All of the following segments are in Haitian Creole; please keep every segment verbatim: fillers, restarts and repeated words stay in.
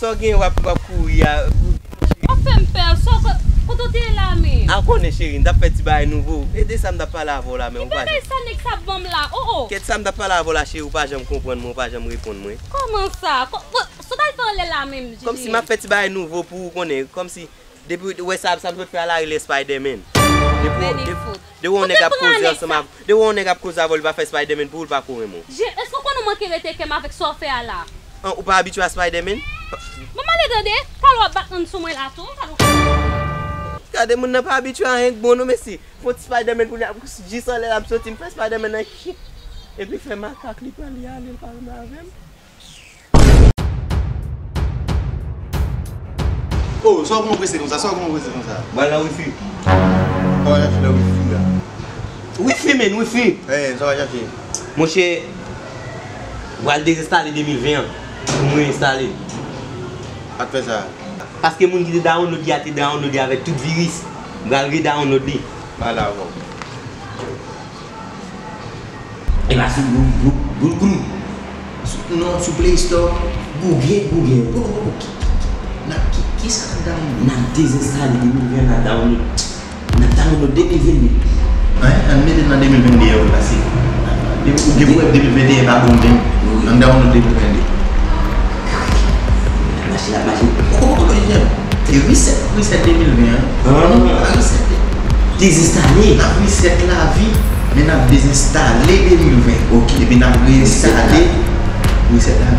Sa w gen w ap, w ap kouri a? W ap fè m pè. Sa w, kote w te ye la menm? A, w konnen, cheri, m t ap fè ti bagay nouvo. E de sa m t ap pale avè w la, men ou pa janm. Ki bagay sa nèg sa ban m la? O, o. Kèt, sa m t ap pale avè w la, cheri, ou pa janm konprann mwen, ou pa janm reponn mwen. Kòman sa? Kò-, kò-, sa w t al fè anlè la menm, Jimmy? Kòmsi m ap fè ti bagay nouvo pou ou, konnen, kòmsi depi w wè sa, sa m sot fè a la rele Spider-Man. Depi w, depi, depi w wè yon nèg ap koze ansanm avè w, depi w wè yon nèg ap koze avè w, li pa fè Spider-Man pou ou, li pa ko renmen w. Je, èske w konn ou manke rete kè m avèk sa w fè a la? An, ou pa abitye a Spider-Man? Bon, m ale tande, talè w ap bat moun sou mwen la tou, talè w. Gade, moun nan pa abitye a anyen k bon non, mesye. Fon ti Spider-Man kounye a, jis anlè l ap soti, m fè Spider-Man nan chik. Epi fè makak li pran li ale, l pa renmen avè m. Oh, sa w pran prese konsa, sa w pran prese konsa? Mwen nan wifi. Sa w chache nan wifi a? Wifi, men, wifi. Eh, sa w chache? Monchè, m pral dezenstale de mil ven an pou m reenstale. Pa t fè sa. Paske moun ki te download li a te download li avèk tout viris. M pral redownload li. Pale avè w. E pa sou Gou-, Gou-, Google. Sou, non, sou Play Store. Google, Google. Google, Google. Ki, ki, ki, n ap, ki, ki sa n ap download? N ap dezenstale de mil ven, n ap download. N ap download de mil venn de. Hein? Ann mete nan de mil venn de a wi, pase. Depi ou gen pwoblèm de mil venn de a pa bon menm. Wi. Ann download de mil venn de. Mache la, mache. Kòman, kòman, kòman, kòman, kòman, e reset, reset de mil ven an. Ah. Reset. Dezenstale. N ap reset lavi, men n ap dezenstale de mil ven. Ok. Epi n ap reenstale reset lavi.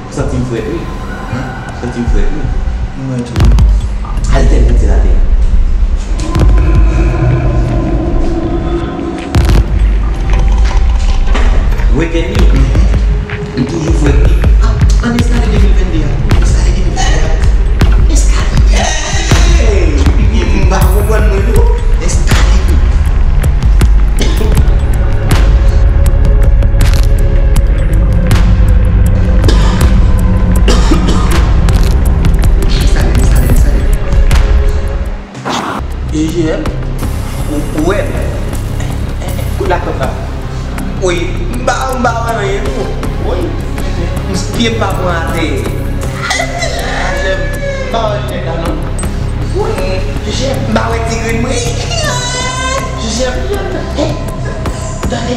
Ou santi m frèt wi. Hein? Ou santi m frèt wi. Mwen tou. Al tèl ventilatè. Wete li. Li toujou frèt wi. Ah, ann enstale de mil venn de a. Enstale de mil venn de a. Enstale. Hey! M pa konprann mwen tou. Enstale wi. Enstale, enstale, enstale. E J M, ou, ou wè m? Kout lakòt la. Wi, m pa, m pa wè anyen non. Wi, m, pye m pa pran atè. J M, m pa wè nèg la non. Wi, J M, m pa wè ti grenn mwen. J M, tande,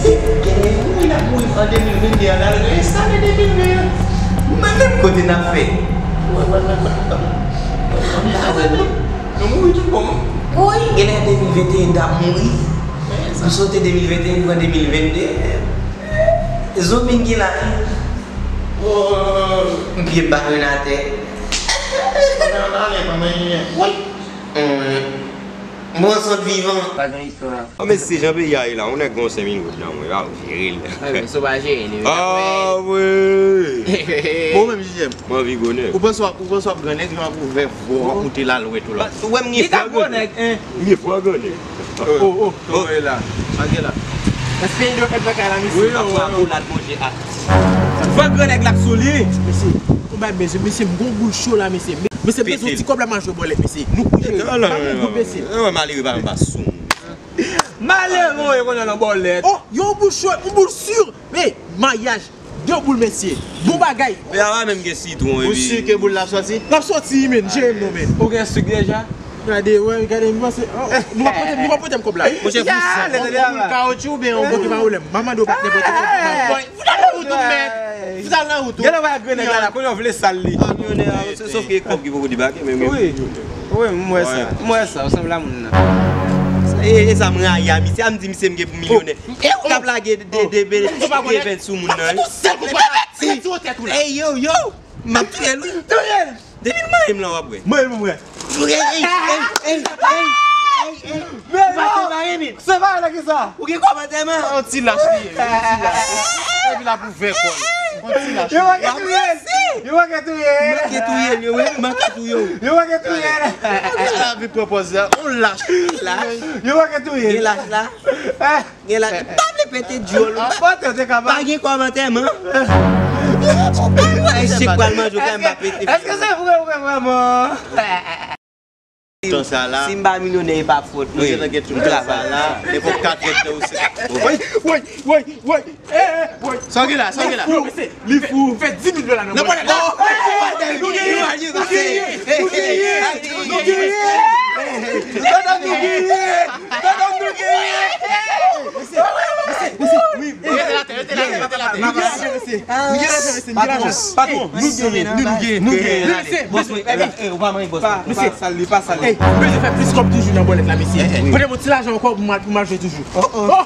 genlè mouri n ap mouri an de mil venn de an, n al reenstale de mil ven an. Mwen menm kote n ap fè. Wè, wè, wè, wè. M pa wè non. Nou mouri tout bon. Wi, genlè de mil venteyen n t ap mouri. Nou sote de mil venteyen, nou pran de mil vennde. Zonbi n gen la. M pye m pa jwenn atè. Wi. Bon, sot vivan. Pa gen istwa. O mesye, jan peyi a ye la, yon nèg gen yon senk mil goud nan mwen, pa ou jere l. Wi, men si w pa jere li, wi. Ah, wi. Bon, menm J M. Mwen anvi gwo nèg. Ou panse w ap, ou panse w ap gran nèg, jan w ap ouvè vwa w, w ap moute lalwèt ou la. Ou wè m gen fwa gran nèg. M gen fwa gran nèg. Oh, oh, oh, la. Gade la. Èske yon dwe fèt nan kay la, mesye? Wi, wi, wi. Akolad manje a. Van gran nèg la k sou li. Mesye, ou bay mesye, mesye, m gon boul cho la, mesye. Mesye, m bezwen ti kòb la, m al jwe bòlèt, mesye. Nou kouje. Pa gen goud, mesye. Malere pa menm pa sou moun. Malere, wi, konnen nan bòlèt. Oh, yon boul cho, yon boul si. Men, maryaj, de boul, mesye. Bon bagay. Men a pa menm gen sitwon, epi. Ou si ke boul la ap sòti? L ap sòti, men. Jere m non, men. Ou gen sik deja? Gade, wè, gade, m panse, oh, nou pa pote, nou pa pote m kòb la. Monchè, fou sa. Yon boul kawotchou oubyen yon boul ki pa pwoblèm. M a mande w patnè pote kòb la. Foutal nan wout ou, mèt. Foutal nan wout ou. Genlè w pa grenn nèg la, kounye a w vle sal li. Milyonè, sòf ke kòb ki poko debake, men. Wi. Wi, m wè sa. M wè sa, ou sanble a moun nan. E, e sa m rayi a misye, a m di misye m gen pou milyonè. E ou k ap lage de, de, de, de vent sou moun nan, wi. Ey, yo, yo, m ap touye l, wi. Touye l. Depi l manyen m lan, w ap wè. Manyen l pou mwen. Ey, ey, ey, ey, ey, ey, ey. Ou pa separe, men. Separe nan kisa? Ou gen kòb antèman? On ti lach li ye, on ti lach. Epi l ap ouvè kò l. On ti lach. Yo manke touye l. Yo manke touye l. Manke touye l, yo, wi, manke touye w. Yo manke touye l. Lavi pran pòz la, on lach. Lach. Yo manke touye l. Gen lach la. Ah. Gen la, m pa vle pete dyòl. Pa gen kòb antèman. Ay, chik pral manje w, kay m pa pete. Èske se vre, vre, vrèman? Tan sa la. Si m pa milyonè, e pa fòt mwen. Mwen gentan gen tout tan sa la. Depi w kat èdtan ou se. Woy, woy, woy, woy. Eh, eh, woy. Sa w gen la, sa w gen la. Li fou, mesye. Li fou. Fè dis mil dola nan pòch. Non, non, non. Nou genyen, nou genyen, nou genyen, nou genyen. Madanm nou genyen. Madanm nou genyen. Mesye, mesye, mesye. Wi, rete la, rete la, rete la. Nou genyen lajan, mesye. Nou genyen lajan, mesye. Nou genyen lajan. Patwon, patwon. Nou genyen, nou genyen, nou genyen. Mesye, bòs mwen, eh, eh, ou pa manyen bòs mwen. Mesye, pa sal li, pa sal li. Ey, m bezwen fè plis kòb toujou nan bòlèt la, mesye. Pote m yon ti lajan ankò pou m al, pou m al jwe toujou. Oh, oh.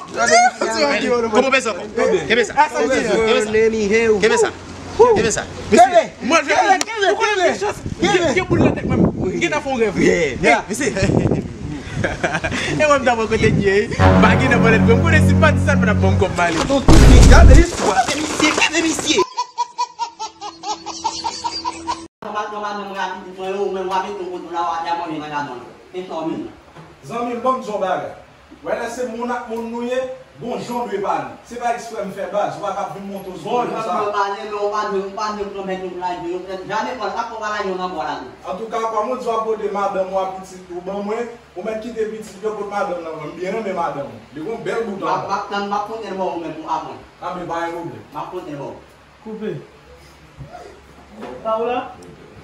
Kòman w bezwen ankò? Kenbe sa. Kenbe sa. Kenbe sa. Mesye, mwen jwe toujou. Ou konnen gen chans, gen, gen boul nan tèt mwen. M gentan fè yon rèv. Ey, mesye. E mwen m ta bò kote n ye, wi. M pa gen nan bòlèt mwen. M konnen si m pa di sa, l pa t ap ban m kòb m ale. Gade istwa, gade misye, gade misye. Kòman, kòman, madanm rapid mwen yo, ou menm w ap mete yon kote la, w ap al manje nan jaden. E sa w menm? Zanmi m, ban m di w yon bagay. Wè lè se moun ak moun nou ye, gon jan w dwe pale. Se pa eksprè m fè baz, ou pa ka ap vin monte w sou mwen konsa. Bon, jan m dwe pale, men ou pa dwe, ou pa dwe pran bèt yo pou lage yo. Jamè pran, pa pran lage yo nan bò la non. Antouka, kòm ou di w ap pote madanm ou a pitit ou ban mwen, ou mèt kite pitit yo pot madanm nan ban m. M byen renmen madanm ou. Li gon bèl bout anba. M ap, m ap tann, m ap pote l ba ou menm pou aprann. A, men pa gen pwoblèm. M ap pote l ba ou. Koupe. Paola?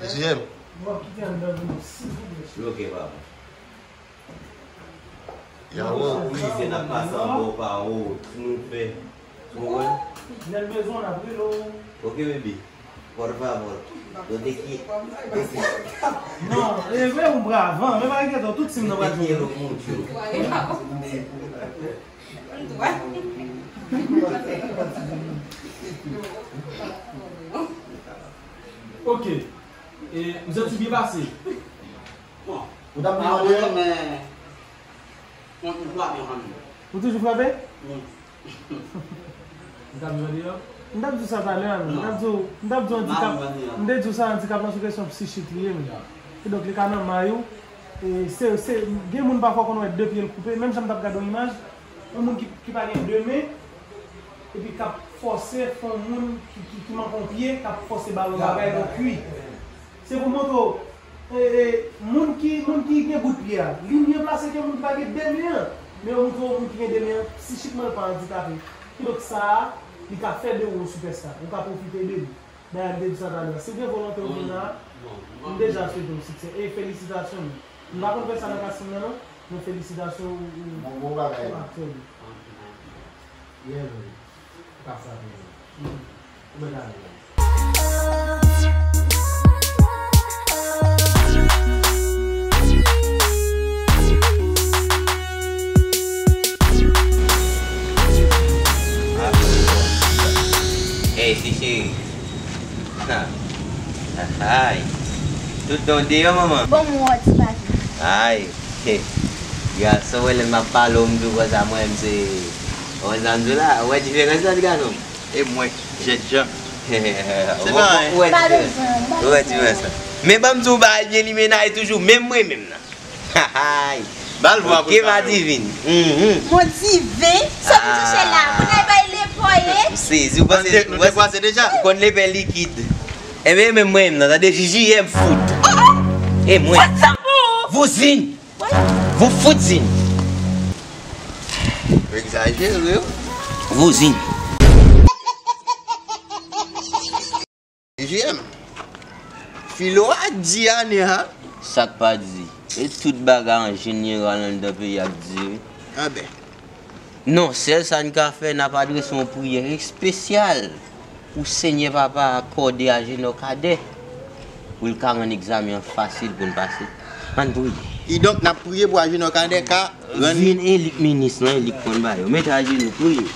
Mesye m. W ap kite anndan vin silvouplè. Bloke, papa. Yawo, wi, se n ap pase anba w pa wo, si nou fè. Ou konprann? Lè n bezwen w, n ap rele w. Ok, baby. Por favor. Donde qui-, donde qui-, Non, e vre, ou bravan, men pa enkyete w, tout team nan pral jwe. Donde quiero mucho. Ok. E, m santi byen pase. Bon. Ou t ap vin mande yo? Mwen toujou ap yon fanmi. Ou toujou frape? Wi. M t ap jwe deyò? M t ap di w sa talè a, menm. M t ap di w, m t ap di w andikap. M te di w sa, andikap lan se kesyon psichik li ye, menm. Kidonk, li ka nan may ou. E se, se, gen moun pafwa konn wè de pye l koupe, menm jan m t ap gade yon imaj, yon moun ki, ki pa gen de men, epi k ap fòse fè yon moun ki, ki, ki manke yon pye, k ap fòse ba l yon bagay nan kwi. Se pou montre w, e, e, moun ki, moun ki gen bout pye a, li mye plase ke moun ki pa gen de men an. Men yo montre w moun ki gen de men an, psichikman l pa andikape. Kidonk sa a, li ka fè de ou yon sipèsta. Ou ka pwofite de li. Dayè, m te di sa talè. Si w gen volonte, ou vin la, m deja swete w siksè. E felisitasyon, men. M pa konn fè sa nan kastin nan, non, men felisitasyon, ou, ou, bon, bon bagay, ou aktè, wi. Byen jwe. Ou ka frape, wi. Ou mèt ale la. Ey, ti cheri. Ha. Ay. Tout tan w deyò, manman. Bon, m wè w ti papi. Ay. He. Gason, wè lè m ap pale w, m di w konsa, mwen menm se, w wè sa m di w la, w wè diferans lan, ti gason? E mwen, jènjan. Se pa anyen. Ou wè diferans lan. Ou wè diferans lan. Men ban m di w bagay byen, li menaj toujou, menm mwen menm nan. Ay. Ba l vwa pou l ka wè. Madivin. Mhm. Mon diven, sa pou touche la. Moun ay bay lepò ye. M sezi, ou panse, nou te kwaze deja? Ou konn lepè likid. Enben, menm mwen menm nan, tande, J J M fout. E mwen. Fout sa pou ou. Vouzin. Vou fout zin. Ou egzajere, wi. Vouzin. J M. Filo a di ane, ha? Sa k pa di. E tout bagay an jeneral anndan peyi a k di, wi. Anben. Non, sèl sa n ka fè, n ap adrese yon priyè espesyal pou Senyè Papa akòde Ajenò Kadè, pou l ka rann egzamen an fasil pou n pase. Ann priye. Kidonk, n ap priye pou Ajenò Kadè ka rann. Vin elik minis lan, elik konn ba yo. Mete ajenou, priye.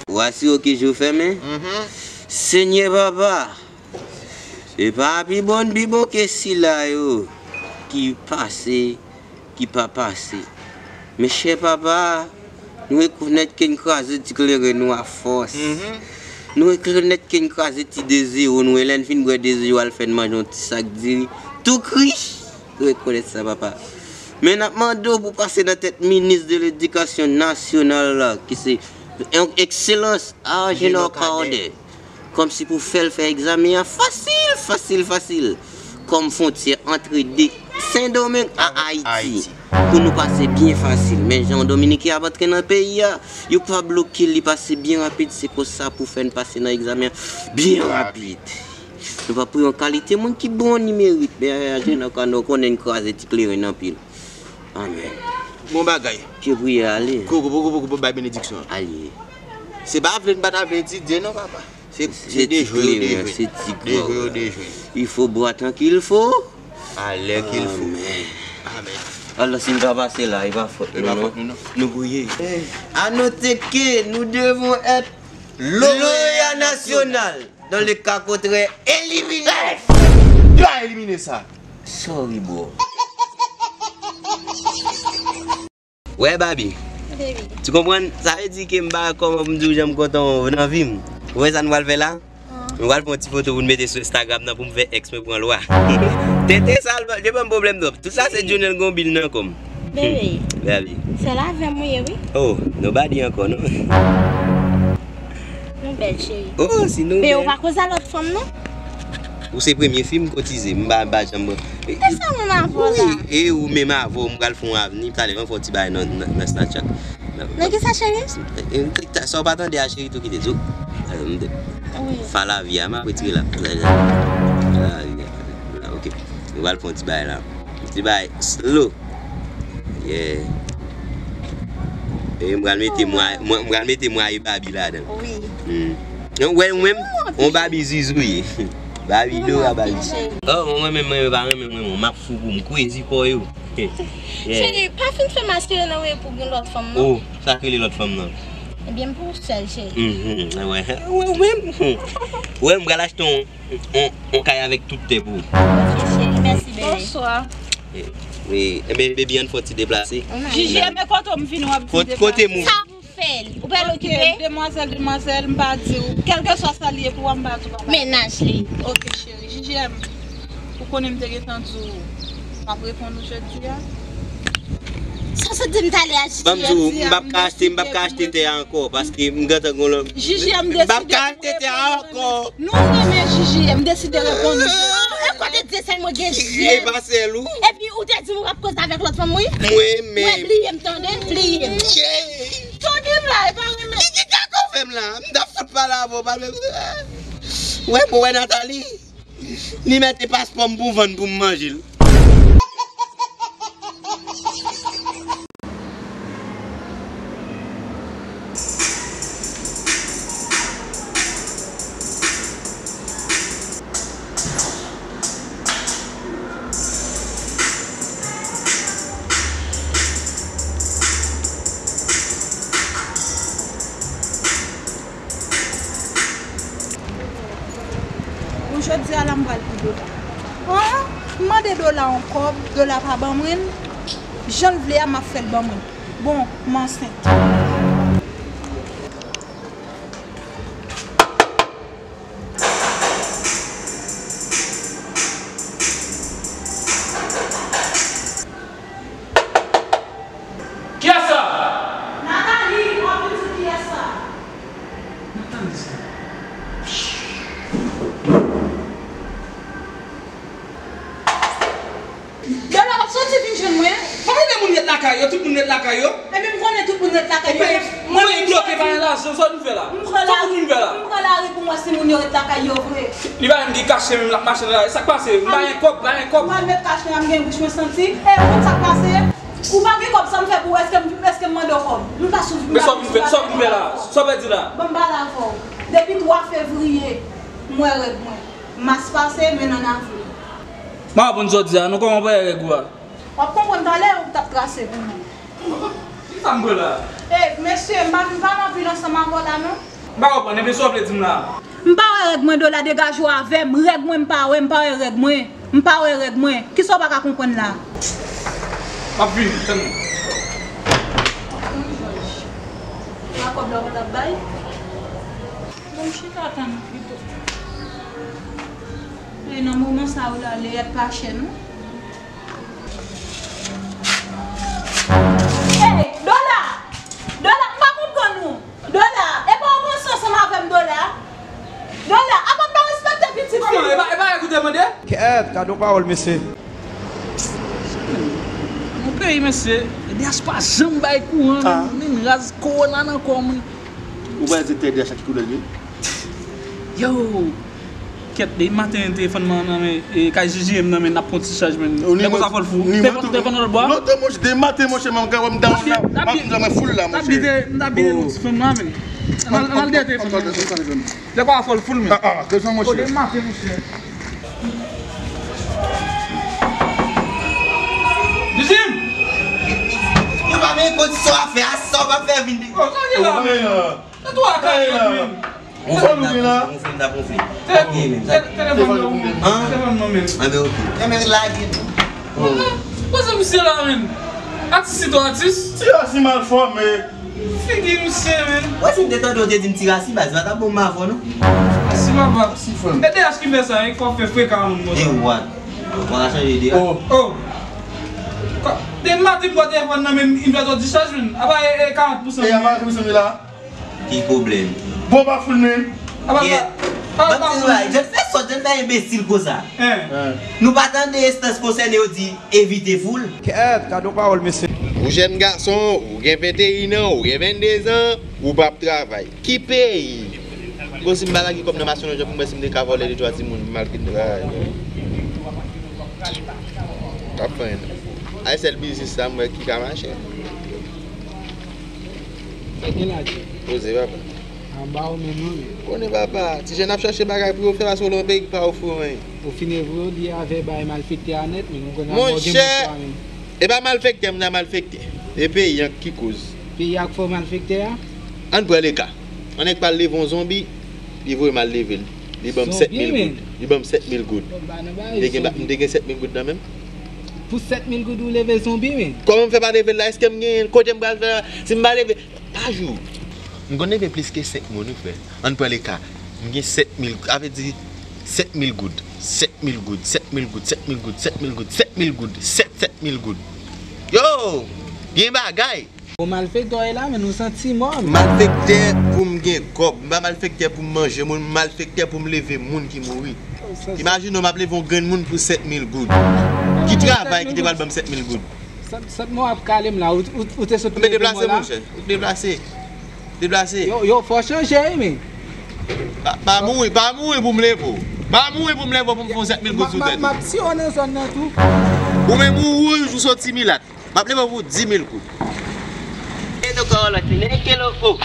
Ou asire ke je w fèmen? Mhm. Senyè Papa, e pa pi bon, pi bon ke sila yo ki pase, ki pa pase. Men chè Papa, nou rekonèt ke n kraze ti kleren nou a fòs. Mhm. Nou rekonèt ke n kraze ti dezewo nou, e lè n fin bwè dezewo a, l fè n manje yon ti sak diri tou kri. Nou rekonèt sa, Papa. Men n ap mande w pou pase nan tèt minis de ledikasyon nasyonal la, ki se yon ekselans Ajenò Kadè. Kòmsi pou fè l fè egzamen an fasil, fasil, fasil. Kòm fwontyè antre de Sendomeng a Ayiti. Pou nou pase byen fasil. Men jan Dominiken ap antre nan peyi a, yo pa bloke l, li pase byen rapid, se konsa pou fè n pase nan egzamen an byen rapid. Nou pa pou yon kalite moun ki bon ni merit, men aje nan ka nou konnen n kraze ti kleren anpil. Amen. Bon bagay. Ke priye ale. Koko, koko, koko, bay benediksyon an. Ale. Se pa vle n pa ta vle etidye non, papa. Se, se dejwe yo dejwe. Se ti dejwe yo dejwe. Il faut boire tant qu'il faut. À l'heure qu'il faut. Amen. Amen. Alò, si n pa pase la, e pa fòt nou non. Nou priye. À noter que nous devons être lauréats national. Dans le cas contraire, éliminé. Hey! Pa elimine sa. Sorry, bro. Wè, Babi. Baby. Tu konprann? Sa vle di ke m pa kòman pou m di w jan m kontan w nan vi m. Ou wè sa nou pral fè la? Nou pral pran ti foto pou n mete sou Instagram nan pou m fè ex mwen pran lwa. Tete sal, li ban m pwoblèm non. Tout sa se Djonel gon bil nan kò m. Bebe. Baby. Sèl avè m ou ye wi. Oh, nobody ankò non. Nou bèl cheri. Oh, si nou bèl. Men ou pa koze a lòt fanm non. Ou se premye fi m kotize, m pa, m pa janm. E sa menm avè w la? Wi, e ou menm avè w, m pral fè yon avni, talè m fè yon ti bagay nan, nan, nan Snapchat. Nan ki sa, cheri? E, e, sa w pa tande a, cheri, tou kite di w. Wi. Fa lavi a, m ap retire la. Fa lavi a. La, ok. Nou pral fè yon ti bagay la. Ti bagay slow. Yeah. E m pral mete mwa, mwa, m pral mete mwa e Babi ladan. Wi. Hmm. Ou wè ou menm? On Babi zizou ye. Babi do a Babi. Oh, mwen menm, mwen pa renmen mwen, mwen, m ap fou pou m kwezi kò yo. Yeah. Cheri, pa fin fè m aspire nan wè pou gen lòt fanm non. Oh, sa k rele lòt fanm nan? Ebyen, m pou ou sèl, cheri. Mhm, wè. Wè, wè. Wè, m pral achte yon, yon, yon kay avèk tout tè pou ou. Ok, cheri, mèsi, bebe. Bonswa. Eh, wi, ebyen, baby, ann fè yon ti deplase. Jiji, men kote w m vin w ap vin deplase? Kote mou? Sa pou fè l. Ou pa okipe? Ok, demwazèl, demwazèl, m pa di w. Kèlkeswa sa l ye pou w, m pa di w, papa. Mennaj li. Ok, cheri. Jiji, ou konnen m te gentan di w m ap reponn ou jodi a. Sa w sot di m talè a, Jiji? Ban m di w, m p ap ka achte, m p ap ka achte tè a ankò, paske m gentan gon lòt. Jiji, m deside pou reponn ou. M p ap ka achte tè a ankò. Nou renmen Jiji, m deside reponn ou. E kote di sèl mwen gen je. E pa sèl ou. Epi ou te di m ou p ap koze avèk lòt fanm, wi. Mwen menm. Mwen bliye m tande, bliye m. Tande m la, e pa renmen. Ki, ki kaka w fè m la? M t ap fout pale avè w, pa menm. Wè, bon, wè Nathalie. Li mete paspò m pou vann pou m manje l. Bon, jodi a la m pral pou Dola. An? M mande Dola yon kòb, Dola pa ban mwen l. Jan l vle a, m ap fè l ban mwen. Bon, m ansent. Kiyès sa? Nathalie, w ap vin sou kiyès sa? Nathalie sa? Dola, w ap soti vin jwenn mwen? Konbyen de moun ret lakay yo? Tout moun ret lakay yo? Ebyen, m konnen tout moun ret lakay yo. Mwen bloke pa gen lajan, sa nou fè la? M pran lari, m pran lari pou m wè si moun yo ret lakay yo vre. Li pa menm ki kache menm l ap mache nan lari. Sa k pase? M pa gen kòb, pa gen kòb. Mwen met kache la, m gen bouch mwen santi. E, ou konn sa k pase? Ou pa gen kòb, sa m fè pou ou? Èske m, èske m mande w kòb? Nou ta sou vin. Men sa w vin fè, sa w vin fè la? Sa w pèdi la? Ban m pale avè w. Depi twa fevriye, m wè règ mwen. Mas pase, men n ann avril. M pa konprann sa w di a non, kòman w pa wè règ ou a? W ap konprann talè, ou t ap trase pou nou. Ki sa m pran la? E, mesye, m pa, m pa nan vil ansanm avè w la non. M pa konprann, ebyen sa w vle di m la? M pa wè règ mwen, Dola, degaje w avè m. Règ mwen, m pa wè, m pa wè règ mwen. M pa wè règ mwen. Kisa w pa ka konprann la? M ap vini, tann mwen. Nan kòb la w pa t ap bay? Bon, m chita tann pito. E nan moman sa yo la, leyèt pa chè non. Hey, Dola! Dola, m pa konprann ou. Dola, e pa w panse ansanm avè m, Dola? Dola, apa m pa respekte pitit fi m? Kòman? E pa, e pa règ ou te mande? Kèt, gade yon pawòl, mesye. Ey, mesye, D H pa janm bay kouran, men, men raz kowona nan kò mwen. Ou pa di T D H a ki koulè l ye? Yo, kèt, de maten telefòn mwen nan men, e, kay J J M nan men, n ap pran ti chaj men. Lè konsa fò l fou. Telefòn, telefòn nan lòt bò a. Lontan, monchè, de maten, monchè, mwen, mwen down la. M ap di mwen full la, monchè. M t ap di de nou ti fanm nan men. Ann al, ann al dèyè telefòn nan. Lè konsa fò l full men. Ah, ah, ke jan, monchè. O, de maten, monchè. Jim! Yo pa menm kondisyon a fè a, sa w pa fè vin de. O, sa w gen la menm? Sa tou a kay la menm. Ou fè nou gen la? Gonfle, m t ap gonfle. Te-, te-, telefòn nan menm. An? Telefòn nan menm. An, men oke. Enben, lage tou. Kote misye la menm? Atis, se tou atis? Ti atis mal fòme. Figi misye, men. Wè, si m te tande w te di m ti rasi baz, pa t ap bon m avè w, non. Rasi papa. Rasi frè m. E D H ki fè sa, hein, fò fè frekan moun konsa. E what? Ou pa ka chanje D H? Oh. Oh. Kwa, de maten m pran telefòn nan men m, m fè to dichaj, men. Apa e, e karant pousan. E apa karant pousan la? Ki pwoblèm? Bon, pa foul, men. Apa, yeah. Apa, apa, apa, foul. Jèn fè sòt, jèn fè enbesil konsa. Hein. Hein. Nou pa tande enstans konsène yo di evite foul. Kèt, gade yon pawòl, mesye. Ou jèn gason, ou gen venteyen an, ou gen venndezan, ou p ap travay. Ki peyi? Bon, si m pa lage kòb nan machin nan, jan pou m wè si m te ka vòlè de twa timoun, m al fin travay. T ap fè anyen. Ay, sèl biznis sa m wè ki ka mache. Sa gen la, Dje? Poze, papa. Anba ou menm, non, men. Konnen, papa, ti jèn ap chache bagay pou yo fè, paske w nan yon peyi ki pa ofri w anyen. Ou fin evre w li avè bay malfektè a nèt, men ou konn ap mòde mouchwa, men. E pa malfektè, m nan malfektè. E peyi an ki koz. Peyi a k fè w malfektè a? Ann pran le ka. Yon nèg pral leve yon zonbi, li voye m al leve l. Li ban m sèt mil goud. Li ban m sèt mil goud. M te gen, m te gen sèt mil goud nan men m. Pou sèt mil goud ou leve zonbi, men? Kòman m fè pa leve l la? Èske m genyen l? Kote m pral fè? Si m pa leve, pa jou. M konn leve plis ke senk moun, wi, frè. Ann pran le ka. M gen sèt mil, sa vle di sèt mil goud. Sèt mil goud, sèt mil goud, sèt mil goud, sèt mil goud, sèt mil goud, sèt, sèt mil goud. Yo! Gen bagay! Bon, malfektè w ye la, men nou santi mò, men. Malfektè pou m gen kòb. M pa malfektè pou m manje moun, m malfektè pou m leve moun ki mouri. Imajine w, m ap leve yon grenn moun pou sèt mil goud. Ki travay ki te pral ban m sèt mil goud? Sèt, sèt mò ap kale m la, ou, ou, ou te sot leve mò la? Deplase, monchè. Ou deplase. Deplase. Yo, yo, fò chanje, wi, men. Pa, pa mouri, pa mouri pou m leve w. Pa mouri pou m leve w pou m fè yon sèt mil goud sou tèt ou. M ap, m ap siye w nan zòn nan tou. Ou menm ou wouj, ou soti milat. M ap leve w pou dis mil goud. E do kawòlòt li, men kelo o.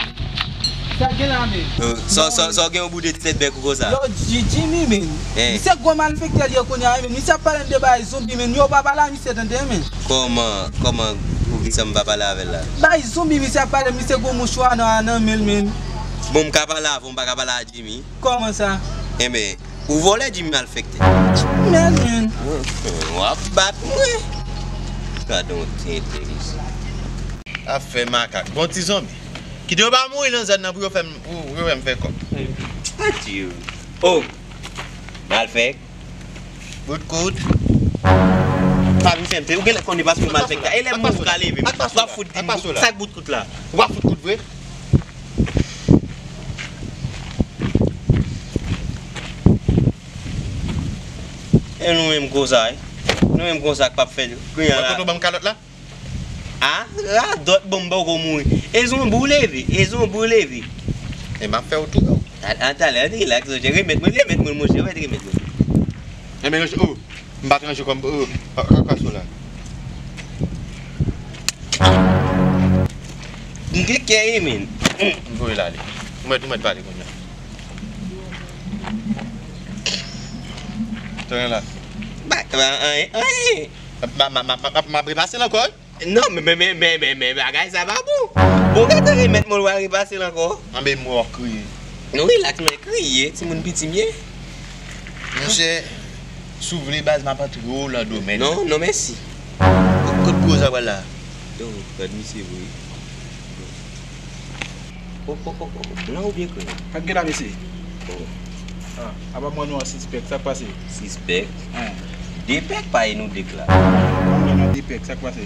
Sa gen la, men? Sa, sa, sa gen yon bout de tèt bèk ou konsa? Yo, Ji-, Jimmy, men. Misye gwo malfektè li ye kounye a, men. Misye ap pale m de bagay zonbi, men. Yo pa pale a misye tande, men. Kòman, kòman, poukisa m pa pale avè l la? Bay zonbi, misye ap pale, misye gwo mouchwa nan, nan men l, men. Bon, m ka pale avè w, m pa ka pale a Jimmy? Kòman sa? Enben, ou vòlè Jimmy malfektè. Men, men. W ap bat mwen. Gade yon ti entèlijan. Afè makak. Bon ti zonbi. Kite yo pa mouri nan zòn nan pou yo fè m, pou yo fè m fè kòb. Adye. Oh! Malfèk. Bout kout. Pa vin fè m pè. Ou genlè konnen paske w malfektè. E lè moun ka leve m, w ap fout di m sa k bout kout la. W ap fout kout vre? E nou menm konsa, wi. Nou menm konsa k p ap fè griyan la. Kote w ban m kalòt la? A, radòt, bon, m poko mouri. E zonbi w leve, e zonbi w leve. E m ap fè w tou. A, a, talè, rilaks, monchè. Remèt mwen, remèt mwen, monchè, remèt mwen. Enben, o, m pa t ranje kò m, o, a, a, kason la. M gen kè, wi, men. M voye l ale. Ou mèt, ou mèt pale kounye a. Tande la. Ba, ba, anyen, anyen. M a, m a, m a, m a, m ap repase l ankò, wi. Non, men, men, men, bagay sa pa bon. Bon, gade remèt mwen l, w a repase l ankò. Anben, m wè w ap kriye. Non, rilaks, mwen kriye, timoun piti m ye. Monchè, si w vle baz, m ap antre w nan domèn. Non, non, mèsi. Kot gwo sa pral la? Yo, gad misye vre. Oh, oh, oh, oh. Blan oubyen krè? Sa k gen la, mesye? Oh. Ah, apa mwen nou an sispèk, sa k pase? Sispèk? Hein. De pèk pa e nou de k la. Apa mwen nou an de pèk, sa k pase?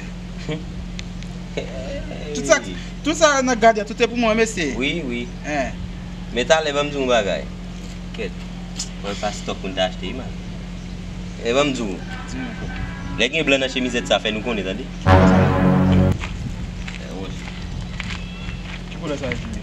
Tout sa, tout sa nan gade a, tout se pou mwen, mesye. Wi, wi. Hein. Men talè, ban m di w yon bagay. Kèt. Mwen pa stòk pou n ta achte, wi, man. E ban m di w. Di mwen. Lè gen blan nan chemizèt sa, fè nou konnen, tande. Ki koulè sa, Jimmy?